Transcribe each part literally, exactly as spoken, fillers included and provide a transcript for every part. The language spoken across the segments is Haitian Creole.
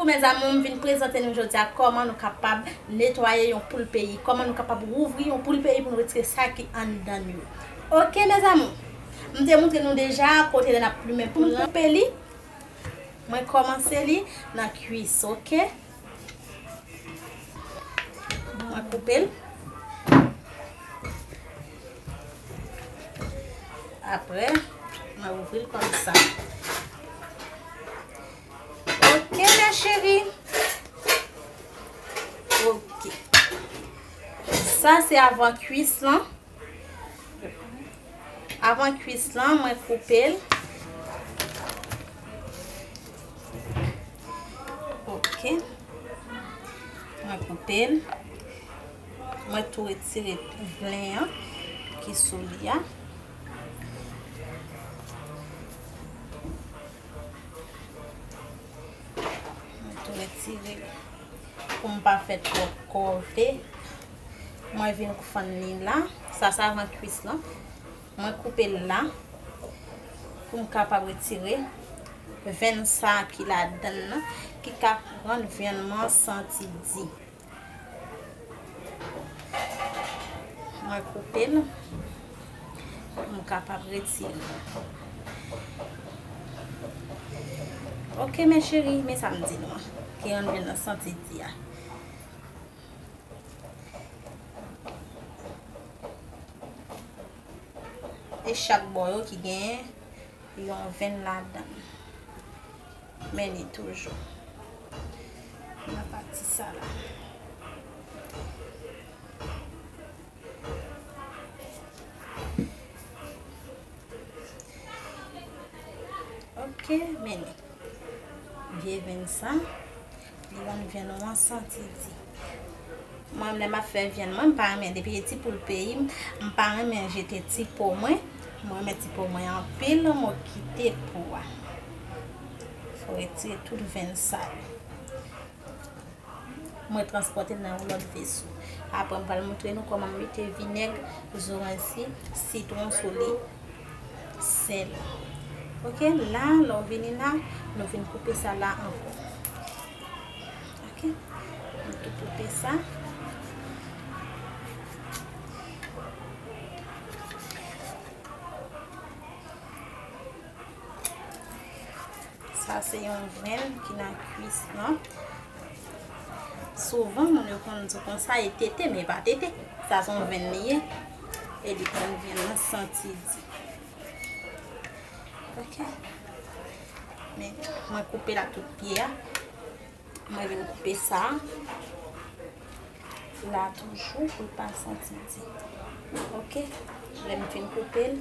Mezanmi, m vin prezante nou jodi a kòman nou kapab netwaye yon poul peyi, kòman nou kapab wouvri yon poul peyi pou nou retire sa ki anndan yo. Oke, mezanmi, m te montre nou deja kote lè n ap plimen poul lan. Pou m koupe li, mwen kòmanse li nan kwis, oke? Mwen koupe l. Apre, mwen ouvri l konsa. Oke, mes chéries. Oke. Sa se avan kwis lan. Avan kwis lan, mwen koupe l. Oke. Mwen koupe l. Mwen tou retire vlen an ki sou li a. Mwen tou retire l pou m pa fè twòp kòve. Mwen vin fann li la. Sa, sa avan kwis lan. Mwen koupe l la pou m kapab retire venn sa ki ladann nan, ki ka rann vyann mwen santi di. Mwen koupe l pou m kapab retire. Oke, mes chéries, men sa m di nou an, ki rann vyann nan santi di a. E chak bò yo ki genyen yon venn ladan l. Men li toujou nan pati sa la. Oke, men li. Vye venn sa, li rann vyann ou an santi di. Mwen, lè m ap fè vyann mwen, m pa renmen, depi e ti poul peyi m, m pa renmen jete ti po mwen. Mwen renmen ti po mwen anpil, mwen kite po a. Fò retire tout venn sa yo. Mwen transpòte l nan yon lòt veso. Apre, m pral montre nou kòman m mete vinèg, zoranj si, sitwon sou li, sèl. Oke, la, lè w vini la, nou vin koupe sa la ankò. Oke, nou tou koupe sa. Sa se yon venn ki nan kwis lan. Souvan, moun yo konn di konsa, e tete, men e pa tete. Sa se yon venn li ye. E li konn vyann nan santi di. Oke. Men, mwen koupe l ak tout pye a. Mwen vin koupe sa la toujou pou l pa santi di. Oke. Lè m fin koupe l,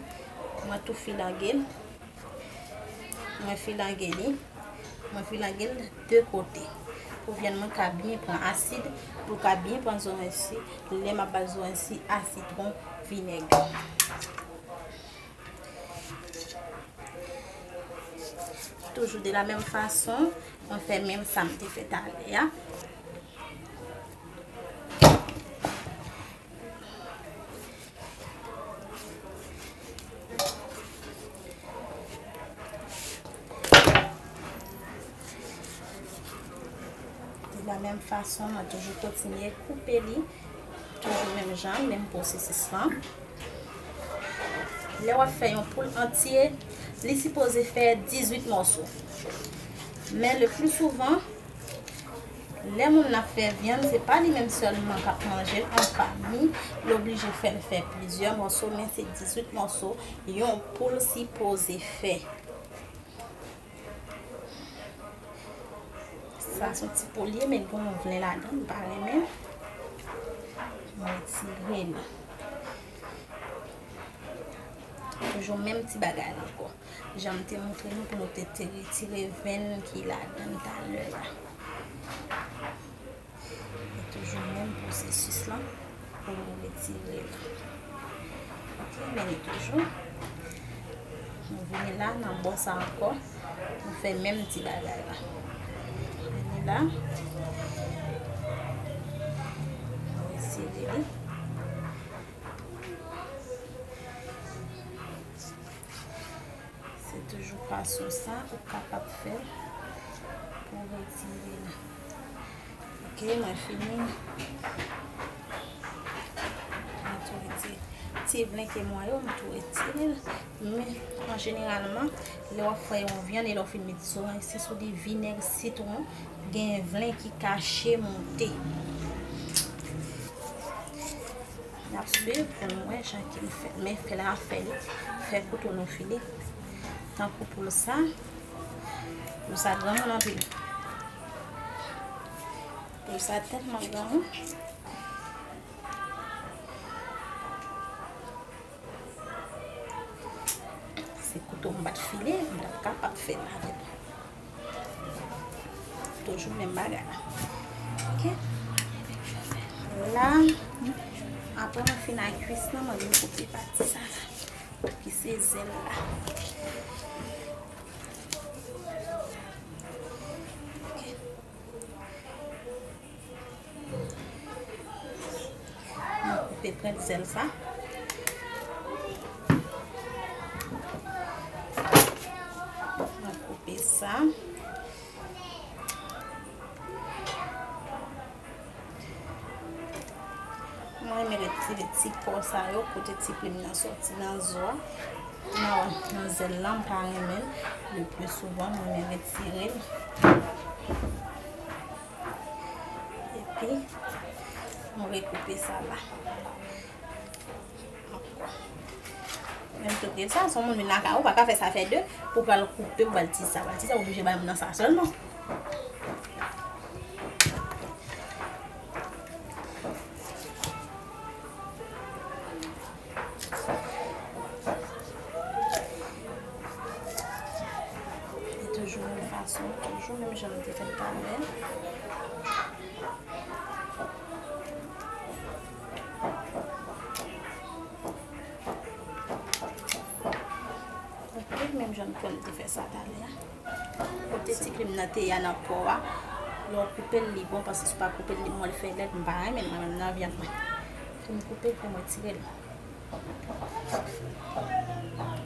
mwen tou filange l. Mwen filange li. Mwen filange l de kote. Pou vyann mwen ka byen pran asid, pou l ka byen pran zoranj si, lè m ap bay zoranj si a sitwon, vinèg. Toujou de la menm fason, mwen fè menm sa m te fè talè a. De la menm fason, mwen toujou kontinye koupe li, toujou menm jan, menm pwosesis lan. Lè w ap fè yon poul antye, li sipoze fè dizuit mòso. Men le pli souvan, lè moun nan ap fè vyann, se pa li menm sèlman k ap manje l, an fanmi, li oblije fè l fè plizyè mòso, men se dizuit mòso yon poul sipoze fè. Sa se yon ti po li ye, men gen yon vlen ladan, m pa renmen. Mwen retire l. Toujou menm ti bagay la ankò. Jan m te montre nou pou nou te, te retire venn ki ladan l talè la. E toujou menm pwosesis lan pou nou retire l. Oke, men li toujou. Nou vini la, nan bò sa ankò, nou fè menm ti bagay la. Vini la, nou retire li. Se toujou fason sa ou kapab fè pou Mwen retire la. Ok, mwen fini. Mwen tou retire. Ti vlenke mwen yo, mwen tou retire l. Men, an jeneralman, lè w ap fè yon vyann e lè w fin met zoranj, se sou li vinèg, sitwon, gen vlen ki kache monte. N ap swiv pou nou wè jan ke l fèt. Men fè la ap fè li, fè kouto nou file. Tankou poul sa, poul sa granmoun anpil. Poul sa tèlman granmoun. Si kouto m pa t file, m t ap kapab fè l avè l. Toujou menm bagay la. Ok. La, apre mwen fin ak kwis lan, mwen vin koupe pati sa la. Ki se zèl la. Ok. Mwen koupe prèt zèl sa. Mwen koupe sa. Mwen renmen retire ti po sa yo, kote ti plim nan soti nan zo a. Nan, nan zèl la, m pa renmen l. Le pli souvan, mwen renmen retire l. Epi, m rekoupe sa la. Ankò. Menm tou ke sa, si yon moun vin lakay ou, ou pa ka fè sa fè de, pou pral koupe, pou pral ti sa, pral ti sa, ou oblije bay moun nan sa sèlman. E toujou menm fason, toujou menm jan nou te fè l talè. Ok, menm jan nou te fè sa talè a. Kote ti plim nan te ye a nan po a, lè w koupe l, li bon, paske si w pa koupe l, li mòl fè lèd, m pa renmen l, mwen menm nan vyann mwen. Fè m koupe, fè m retire l.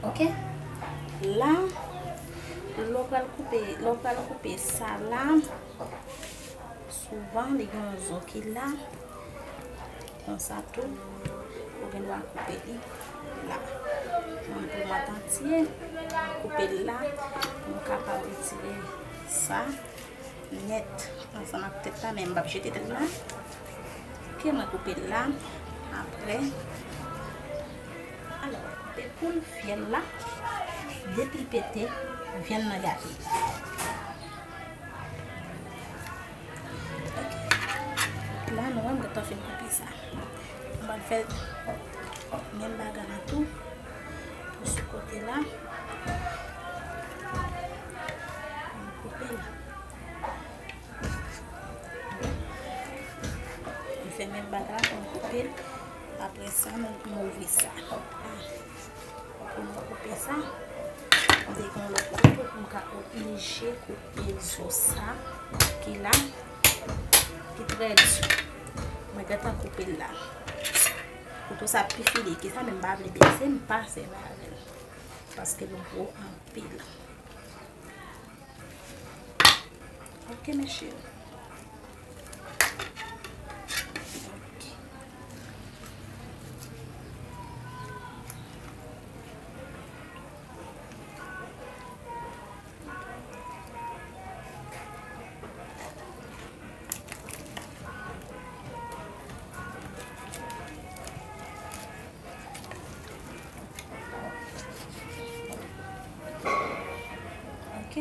Ok? La, lè w pral koupe, lè w pral koupe sa la, souvan, li gen yon zo ki la, konsa tou, ou gen dwa koupe li la. Mwen, pou mwen antye, koupe l la, pou m kapab retire sa nèt ansanm ak tèt la, men m p ap jete tèt la. Ok, mwen koupe l la. Apre, alò, koupe poul fyèl la. Depi l pete, vyann nan gate. Ok. La, nou wè, m gentan fin koupe sa. M pral fè menm bagay la tou. Pou sou kote la. M koupe la. M fè menm bagay la, pou m koupe l. Apre sa, nou, nou ouvri sa. Pou m koupe sa, m te gen yon lòt kouto pou m ka oblije koupe zo sa ki la, ki trè di. Mwen gentan koupe l la. Kouto sa pi file ke sa, men m pa vle blese, m pa sèvi avè l. Paske l gwo anpil. Ok, mes chéris. Ok. Ok.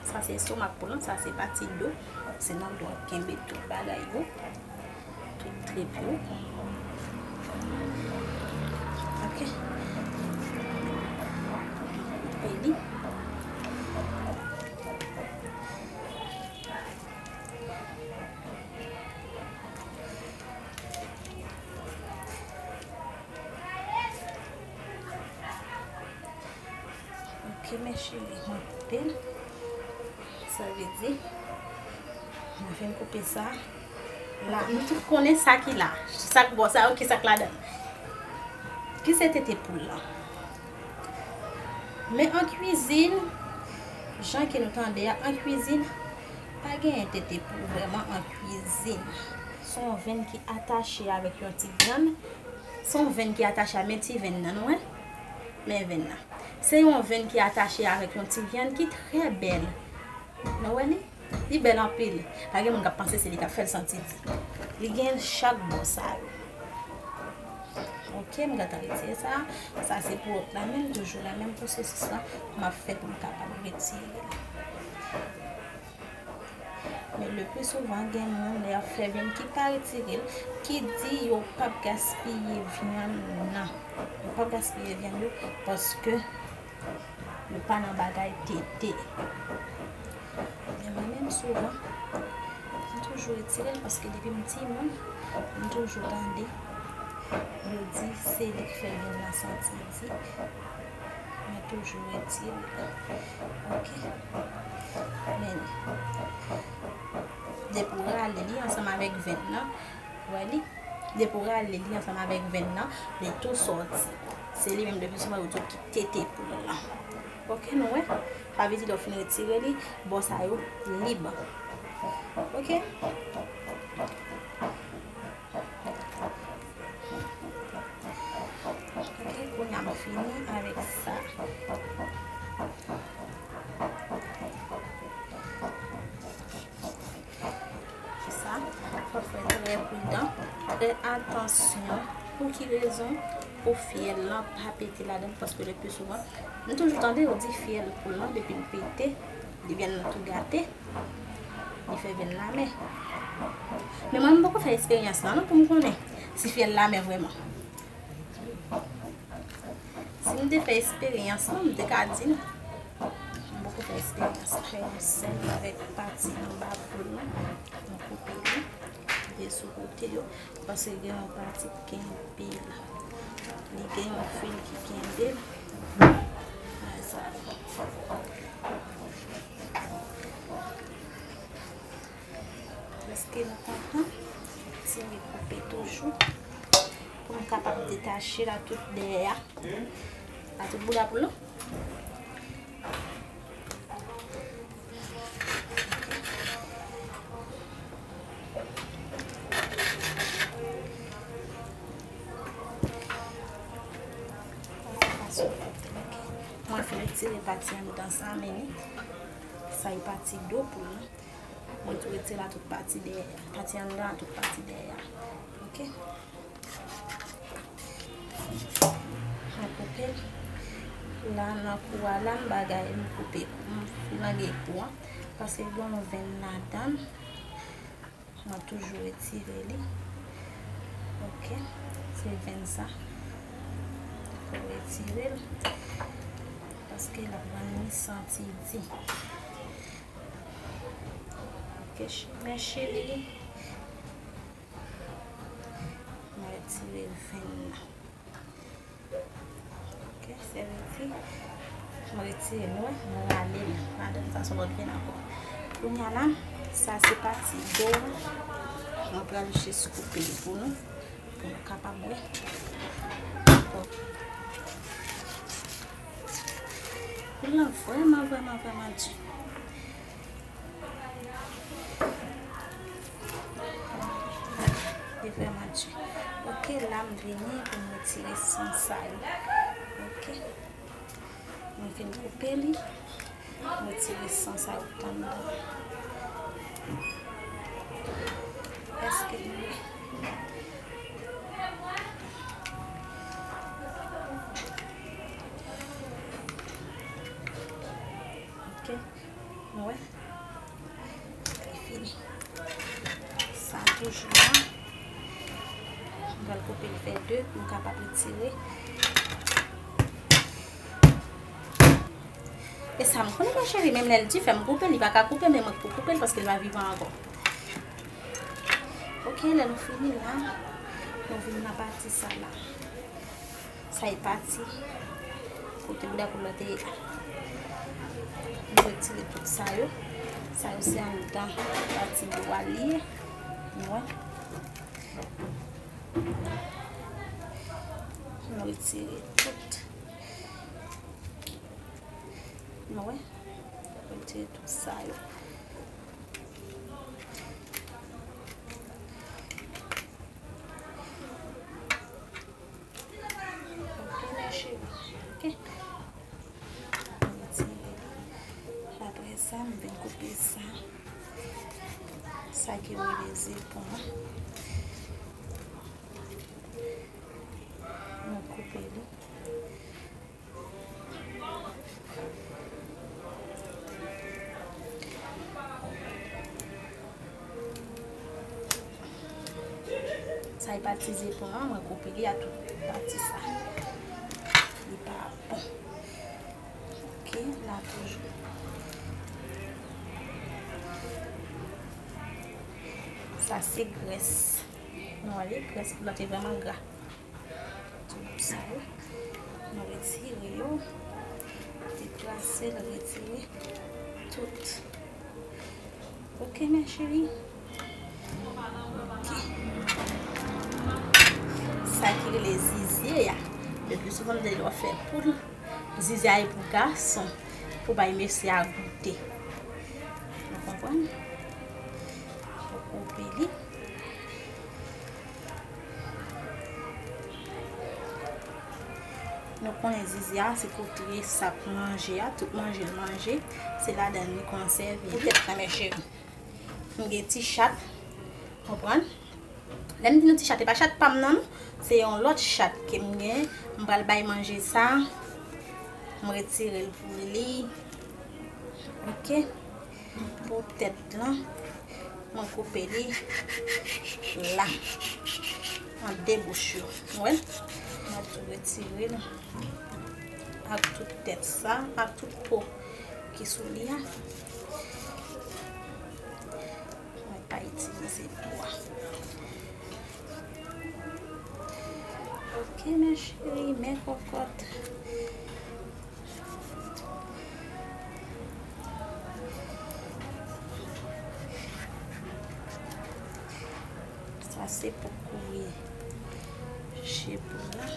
Sa se estomak poul lan, sa se pati do. Se nan do a kenbe tout bagay yo. Tout trip yo. Ok. Koupe li. Ok, mes chéris, mwen koupe l. Sa vle di, mwen fin koupe sa. La, nou tout konnen sa ki la. Sa k bò sa yo, ki sa k ladan l. Ki se tete poul lan. Men an kwizin, Jan ke nou tande a, an kwizin, pa genyen tete pou vrèman an kwizin. Se yon venn ki atache avèk yon ti vyann. Se yon venn ki atache a, men ti venn nan, nou wè? Men venn nan. Se yon venn ki atache avèk yon ti vyann ki trè bèl. Nou wè li? Li bèl anpil. Pa gen moun k ap panse se li k ap fè l santi di. Li gen chak bò sa yo. Ok, m gentan retire sa. Sa se pou wòt la, men toujou la, menm pwosesis la, m ap fè pou m kapab retire l. Men le pli souvan, gen moun lè y ap fè vyann ki pa retire l, ki di yo p ap gaspiye vyann nan. Yo p ap gaspiye vyann yo paske yo pa nan bagay tete. Men mwen menm souvan, m toujou retire l paske depi m timoun, m toujou tande yo di se li k fè vyann nan santi di. Mwen toujou retire l. Ok. Men depi w rale li ansanm avèk venn nan, wè li? Depi w rale li ansanm avèk venn nan, li tou sòti. Se li menm le pli souvan yo di ki tete pou l lan. Ok, nou wè? Sa vle di lè w fin retire li, bò sa yo lib. Ok? Ok, kounye a m fini avèk sa. Sa, fò w fè trè pridan, trè atansyon. Pou ki rezon? Pou fyèl lan pa pete ladan l, paske le pli souvan, nou toujou tande yo di fyèl poul lan, depi l pete, li vyann nan tou gate, li fè vyann lanmè. Men mwen, m poko fè eksperyans lan, non, pou m konnen si fyèl lanmè vrèman. Si m te fè eksperyans lan, m te ka di nou. M poko fè eksperyans lan. Fè yon sèl avèk pati anba poul lan. M koupe li de sou kote yo. Paske gen yon pati ki kenbe la. Li gen yon fil ki kenbe l. Sa. Lèske nou kontan, tire koupe toujou. Pou nou kapab detache la tout dèyè a. La tout bouda pou nou. Mwen fin retire pati anndan sa, men sa e pati do pou nou. Mwen tou retire la tout pati dèyè a. Pati anndan a, tout pati dèyè a. Ok. Mwen koupe. La, nan kou a la, m bagay, m koupe. M filanje kou an. Paske gen yon venn ladan l. Mwen toujou retire li. Ok. Se venn sa. Fò w retire l. Paske l ap rann li santi di. Ok, ch-, men cheri. Mwen retire venn nan. Ok, sèviti. Mwen retire l, nou wè, mwen rale l. Madanm, sa se yon lòt venn ankò. Kounye a la, sa se pati do a. Mwen pral jis koupe l pou nou. Pou nou kapab wè. Bon. Poul lan vrèman, vrèman, vrèman di. Li vrèman di. Ok, la m vini pou m retire san sa yo. Ok. Mwen fin koupe li. Mwen retire san sa yo t anndan. Èske nou wè? Ok. Nou wè? Li fini. Sa toujou la. M pral koupe l fè de pou m kapab retire. E sa m konnen, mon cheri, menm lè l di fè m koupe, li pa ka koupe, men mwen k pou koupe l paske l pa vivan ankò. Ok, lè nou fini la, nou vin nan pati sa la. Sa e pati kote bouda poul la te ye. M retire tout sa yo. Sa yo se anndan pati do a li ye. Nou wè. M retire tout. Nou wè. Retire tout sa yo. Ok, mes chéris. Ok. Mwen retire li. Apre sa, m vin koupe sa. Sa ki rele zepon an. Mwen koupe li. Sa e pati zepon an, mwen koupe li a tout pati sa. Li pa bon. Ok, la toujou. Sa se grès. Nou wè li, grès pou la te vrèman gra. Tout sa yo, nou retire yo. Deplase l, retire tout. Ok, mes chéris. Ok. Sa ki rele zizye a. Le pli souvan, nou te lè w fè poul, zizye a e pou gason, pou bay mesye a goute. Nou konprann? Ou koupe li. Nou konnen zizye a, se kote sa k manje a, tout manje l manje, se ladan l li konsève. Poutèt sa, mes chéris, m gen ti chat, konprann? Lè m di nou ti chat, e pa chat pa m nan, non. Se yon lòt chat ke m gen. M pral bay manje sa. M retire l pou li. Ok. Pou tèt lan, mwen koupe li la, an de bouch yo. Ou wè? Mwen tou retire l ak tout tèt sa, ak tout po ki sou li a. Mwen pa itilize po a. Ok, mes chéris, mes cocottes. Sa se pou kouvri je pou la.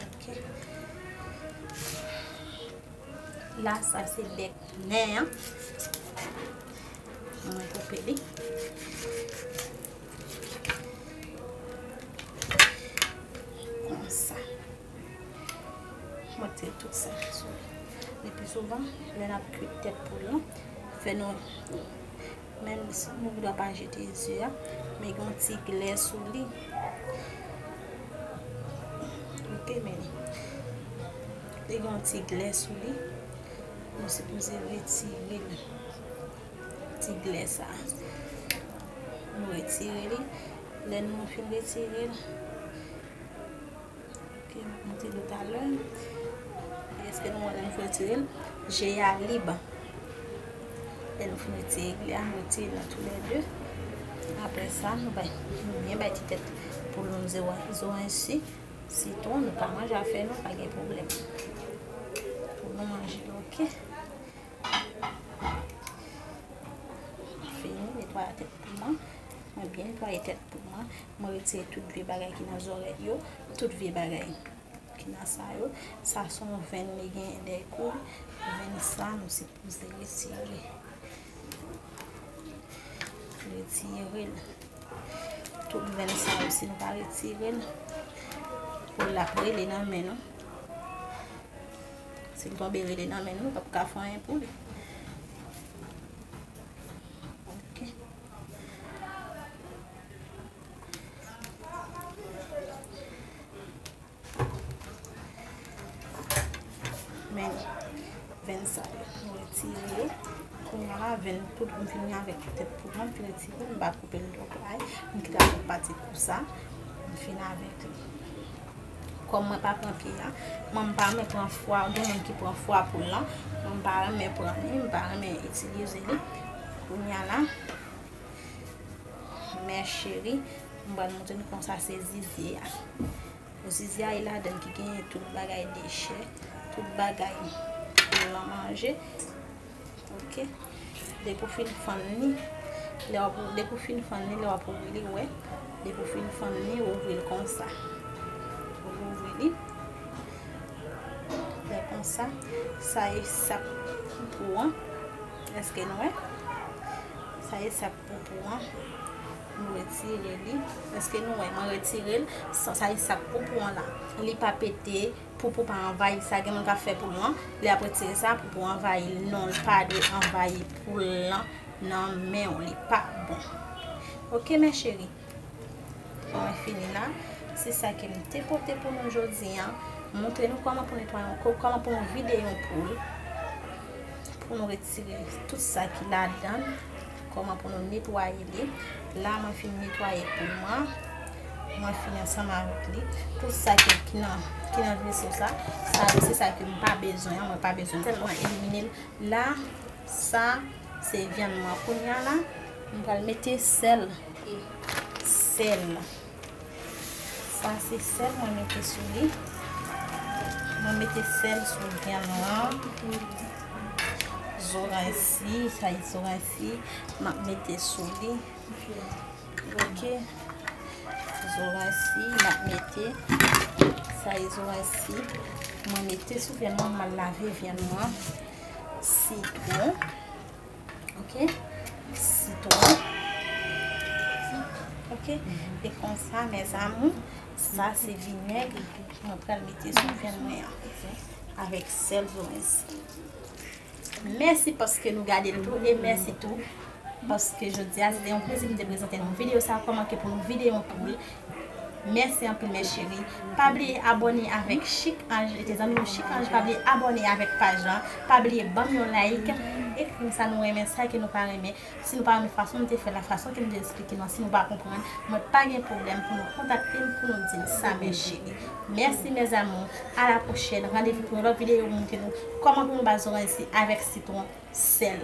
Ok. La, sa se bèk nen an. Mwen koupe li. Konsa. Mwen tire tout sa sou li. Le pli souvan, lè n ap kuit tèt poul lan, fè nou Menm si nou gendwa pa jete ze a, men gen yon ti glè sou li. Ok, men li gen yon ti glè sou li. Nou sipoze retire l. Ti glè sa. Nou retire li. Lè nou fin retire l, Ok, m te di w talè. Èske nou wè lè nou fin retire l? Je a lib. Lè nou fin retire glè a, nou retire l nan toulède. Apre sa, nou bay, nou byen bay ti tèt poul nou zo a, zo a ensi. Sitwon, nou ka manje avè l, pa gen pwoblèm. Pou nou manje l, ok. Fini netwaye tèt poul mwen. Mwen byen netwaye tèt poul mwen. Mwen retire tout vye bagay ki nan zòrèy yo, tout vye bagay ki nan sa yo. Sa se yon venn li genyen dèyè kou l. Venn sa, nou sipoze retire. Retire l. Tout venn sa yo, si nou pa retire l, kou l ap rele nan men nou. Si l tonbe rele nan men nou, nou p ap ka fè anyen pou li. Ok. Men, venn sa yo, nou retire yo. Kounye a la, venn tout, m fini avèk tèt poul mwen, m fin retire l, m pa koupe l twò pray, m kite l ak yon pati konsa, m fini avèk li. Kòm mwen pa pran pye a, mwen m pa renmen pran fwa, gen moun ki pran fwa poul lan, mwen m pa renmen pran li, m pa renmen itilize li. Kounye a la, mes chéris, m pral montre nou konsa se zizye a. Zizye a e ladan ki genyen tout bagay dechè, tout bagay pou l manje. Ok. Depi w fin fann li, Lè w ap, depi w fin fann li, lè w ap ouvri li, ou wè. Depi w fin fann li, ou ouvri l konsa. Ou ouvri li. Lè konsa, sa e sa k pou pou an. Èske nou wè? Sa e sa k pou pou an. Nou retire li. Èske nou wè? Mwen retire l. Sa, sa e sa k pou pou an la. Li pa pete. Poupou pa anvayi sa, gen moun k ap fè poul lan, li ap retire sa, poupou anvayi l. Non, li pa dwe anvayi poul lan nan men w, li pa bon. Oke, mes chéries. Mwen fini la. Se sa ke m te pote pou nou jodi a. Montre nou kòman pou netwaye yon, kò- kòman pou nou vide yon poul. Pou nou retire tout sa ki ladan l. Kòman pou nou netwaye li. La, mwen fin netwaye poul mwen. Mwen fini ansanm avèk li. Tout sa ki, ki nan, ki nan veso sa, sa yo se sa ke m pa bezwen an, mwen pa bezwen l. Sèlman elimine l. La, sa, se vyann mwen. Kounye a la, m pral mete sèl. Sèl. Sa se sèl mwen mete sou li. Mwen mete sèl sou vyann lan. Zoranj si, sa e zoranj si, m ap mete sou li. Oke. Zoranj si, m ap mete. Sa e zoranj si. Mwen mete sou vyann mwen, m al lave vyann mwen. Sitwon. Oke. Sitwon. Oke. E konsa, mes amours, sa se vinèg mwen pral mete sou vyann mwen an. Avèk sèl zoranj si. Mèsi paske nou gade l tou e mèsi tou paske jodi a se te yon plezi pou m te prezante nou videyo sa, kòman ke pou nou vide yon poul. Mèsi anpil, mes chéries. Pa bliye abòne avèk Chic Ange, e te zanmi nou Chic Ange, pa bliye abòne avèk paj lan. Pa bliye ban m yon like, ekri m sa nou renmen, sa ke nou pa renmen. Si nou pa renmen fason m te fè la, fason ke m te esplike nou an, si nou pa konprann, mwen pa gen pwoblèm pou nou kontakte m, pou nou di m sa, mes chéries. Mèsi, mes amours. A la pwochèn. Randevou pou yon lòt videyo pou montre nou kòman pou nou ba zoranj si avèk sitwon, sèl.